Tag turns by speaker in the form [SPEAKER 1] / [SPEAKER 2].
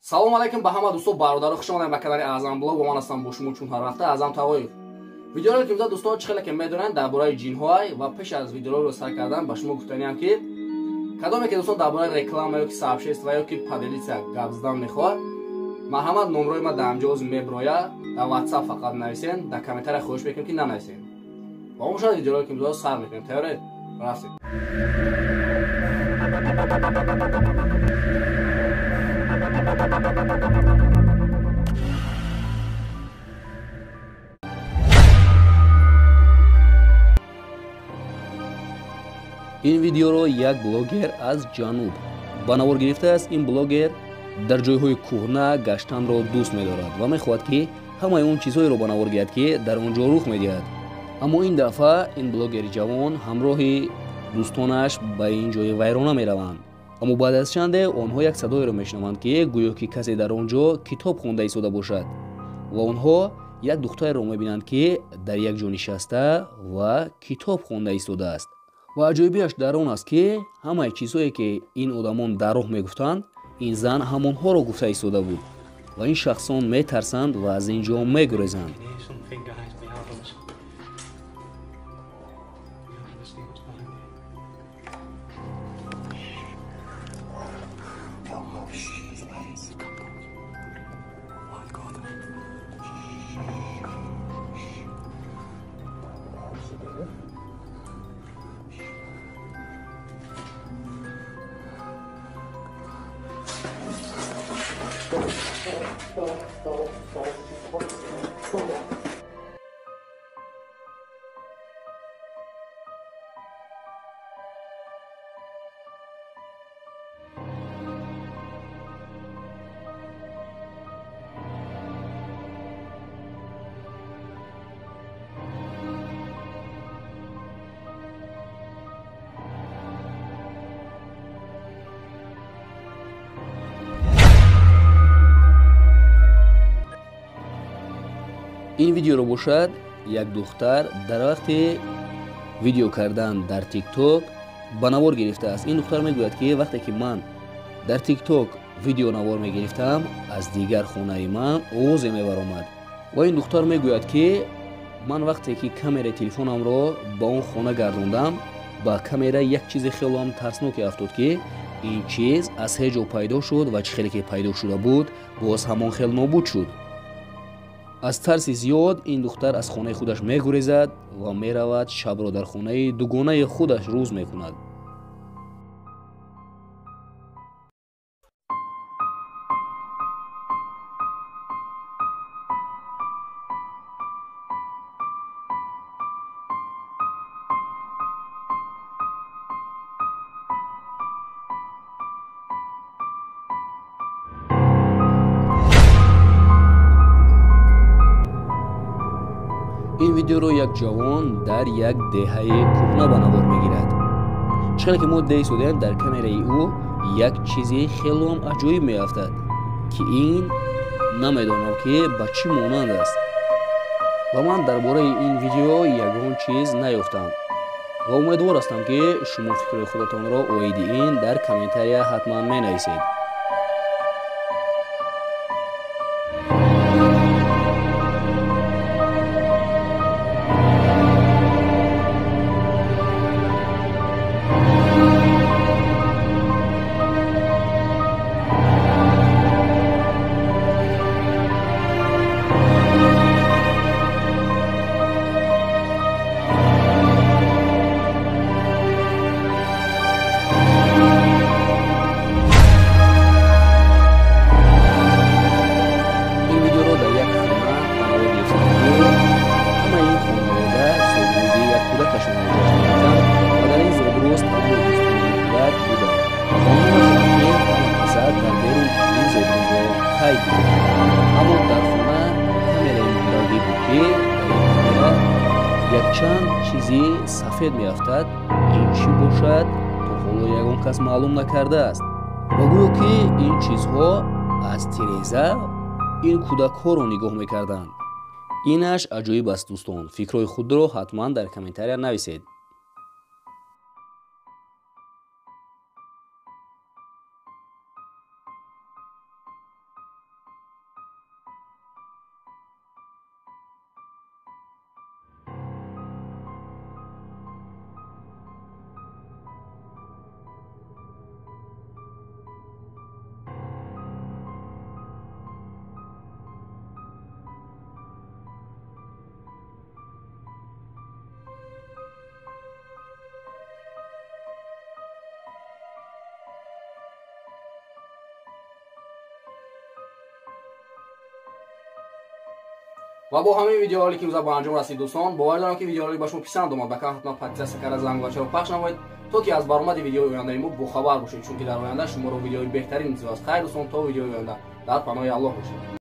[SPEAKER 1] Салом алейкум ба ҳама дӯстон, бародаро, хуш омадед ба канали Аъзам Блог. Бо ман ҳастам бо шумо чун ҳар вақта Аъзам Тағоев. Видеоро ки имрӯз дӯстон чӣ хеле ки медонанд дар бораи ҷинҳо ва пеш аз видеоро сар кардан ба шумо гуфтаниам ки кадоме ки дӯстон дар бораи реклама ё ки сообщество ё ки поделиться гап задан мехоҳад, марҳамат номрои ма дар ҳамҷоз меброя, дар WhatsApp фақат нависен, дар комментария хоҳиш мекунем ки нанависен. Ва мо шояд видеоро ки имрӯз сар мекунем. Тайёред? Рафтем.
[SPEAKER 2] Ин видеоро як блогер аз ҷануб ба навор гирифтааст. Ин блогер дар ҷойҳои кӯҳна гаштанро дӯст медорад ва мехоҳад ки ҳамаи он чизҳоеро ба навор гирад ки дар он ҷо рух медиҳад. Аммо ин дафъа ин блогери ҷавон ҳамроҳи дӯстонаш ба ин ҷои вайрона мераванд. Аммо баъд аз чанде онҳо як садоеро мешунаванд ки гӯё ки касе дар он ҷо китоб хонда истода бошад ва онҳо як духтареро мебинанд ки дар як ҷо нишаста ва китоб хонда истодааст. Ва аҷоибиаш дар он аст ки ҳамаи чизҳое ки ин одамон дар роҳ мегуфтанд, ин зан ҳамонҳоро гуфта истода буд ва ин шахсон метарсанд ва аз ин ҷо мегурезанд. Ин видеоро бошад як духтар дар вақти видео кардан дар TikTok ба навор гирифтааст. Ин духтар мегӯяд ки вақте ки ман дар TikTok видео навор мегирифтам, аз дигар хонаи ман овозе мебаромад. Ва ин духтар мегӯяд ки ман вақте ки камераи телефонамро ба он хона гардондам, ба камера як чизи хелоам тарсноке афтод ки ин чиз аз ҳеҷ ҷо пайдо шуд ва чӣ хеле ки пайдо шуда буд, боз ҳамон хел нобуд шуд. Аз тарси зиёд ин духтар аз хонаи худаш мегурезад ва меравад шабро дар хонаи дугонаи худаш рӯз мекунад. Ин видеоро як ҷавон дар як деҳаи кӯҳна ба навор мегирад. Чӣ хеле ки мо дида истодаем, дар камераи ӯ як чизи хелоам аҷоиб меафтад ки ин намедонам ки ба чӣ монанд аст. Ва ман дар бораи ин видео ягон чиз наёфтам ва умедвор ҳастам ки шумо фикрҳои худатонро оиди ин дар комментария ҳатман менависед. Аммо дар хона камераи мондагӣ буд ки дар ин камера якчанд чизи сафед меафтад. Ин чӣ бошад, то ҳоло ягон кас маълум накардааст. Ва гӯё ки ин чизҳо аз тиреза ин кӯдакҳоро нигоҳ мекарданд. Инаш аҷоиб аст дӯстон. Фикрҳои худро ҳатман дар комментария нависед.
[SPEAKER 1] Ва бо ҳамин видеоролик имрӯза ба анҷом расид, дӯстон. Бовар дорам, ки видеоролик ба шумо писанд омад. Ба канал ҳатман подписаться карда, зангбачаро пахш намоед, то ки аз баромади видеои ояндаи мо бохабар бошед, чунки дар оянда шуморо видеои беҳтарин интизор аст. Хайр, дӯстон, то видеои оянда дар паноҳи Аллоҳ бошед.